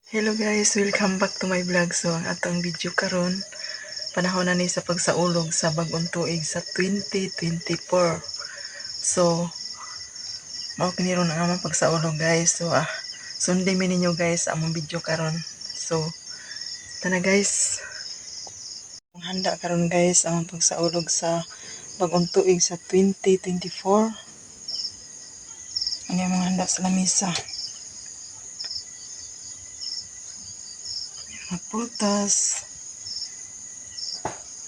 Hello guys, welcome back to my vlog. So ang atong video karon, panahon na ni sa pagsaulog sa bag-ong tuig sa 2024. So mao kini ron ang among pagsaulog, guys. So sundin mi ninyo, guys, ang among video karon. So tana, guys. Ang handa karon, guys, ang among pagsaulog sa bag-ong tuig sa 2024. Ano yung mga handa sa lamisa? Mga prutas,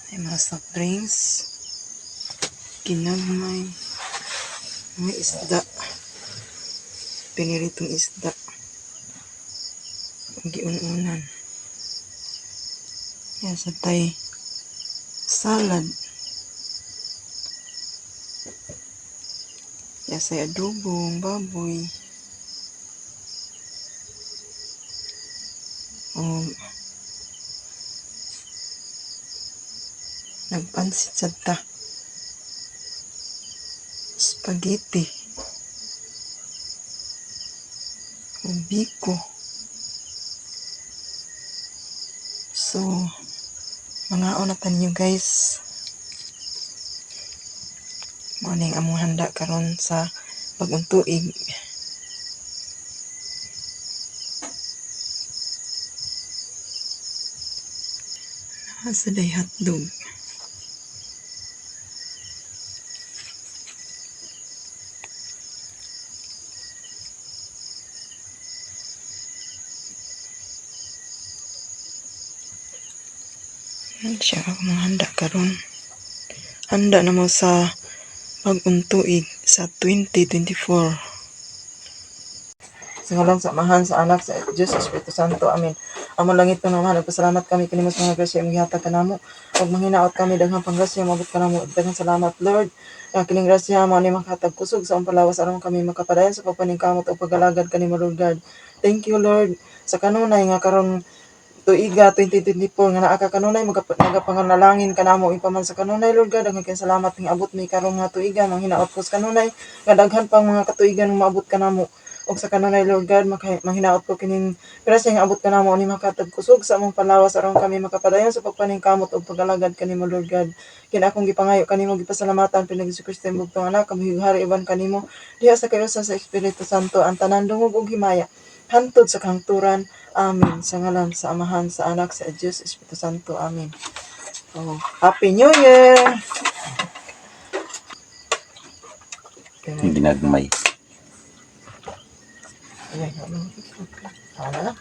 may mga soft drinks, ginagmay, mga isda, piniritong isda, giun-unan. Yan sa tay salad. Yan sa adobong baboy. Nagpansit sad ta. Spaghetti. Ug biko. So, mangaon na ta ninyo, guys. Mao ning among handa karon sa bag-ong tuig. Naa sad day hotdog. Yan siya ang mga handa karon. Handa na mo sa bag-ong tuig sa 2024. Sa ngalan sa Amahan, sa Anak, sa Diyos, Espiritu Santo. Amen. Among langit nga Amahan, nagpasalamat kami kanimo sa mga grasya imong gihatag kanamo. Ug manghinaot kami daghang panggrasya moabot kanamo. Daghang salamat, Lord. Nga kining grasya mao ni makahatag kusog sa among palawas aron kami makapadayon sa pagpaningkamot ug pag-alagad kanimo, Lord God. Thank you, Lord, sa kanunay nga karon tuiga 2024 nga naa ka kanunay nagapanganalangin kanamo ipaman sa kanunay, Lord God. Daghang kay salamat nga abot mi karon nga tuiga. Manghinaot ko sa kanunay nga daghan pang mga katuigan nga maabot kanamo. Ug sa kanunay, Lord God, manghinaot ko kining grasya nga abot kanamo ni makahatag kusog sa among palawas aron kami makapadayon sa pagpaningkamot ug pag-alagad kanimo, Lord God. Kini akong gipangayo kanimo, gipasalamatan pinagi sa Kristo imong bugtong anak, kabuhi hari uban kanimo diha sa kayusa sa Espiritu Santo ang tanan dungog ug himaya hantod sa kahangturan. Amen. Sa ngalan sa Amahan, sa Anak, sa Diyos, Espiritu Santo. Amen. Oh, Happy New Year! Ginagmay. Ayan, ano? Tama na lang.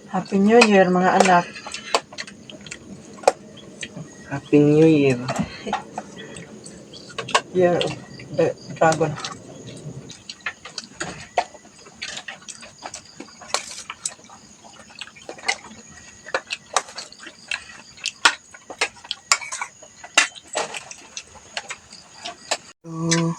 Happy New Year, mga anak. Happy New Year. Year of the Dragon. So,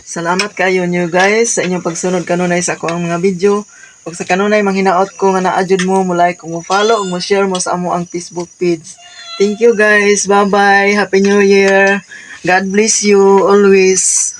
salamat kayo nyo, guys, sa inyong pagsunod kanunay sa ako ang mga video. Ug sa kanunay manghinaot ko nga naa jud mo mo like, mo follow ug mo share mo sa amo ang Facebook page. Thank you, guys. Bye-bye. Happy New Year. God bless you always.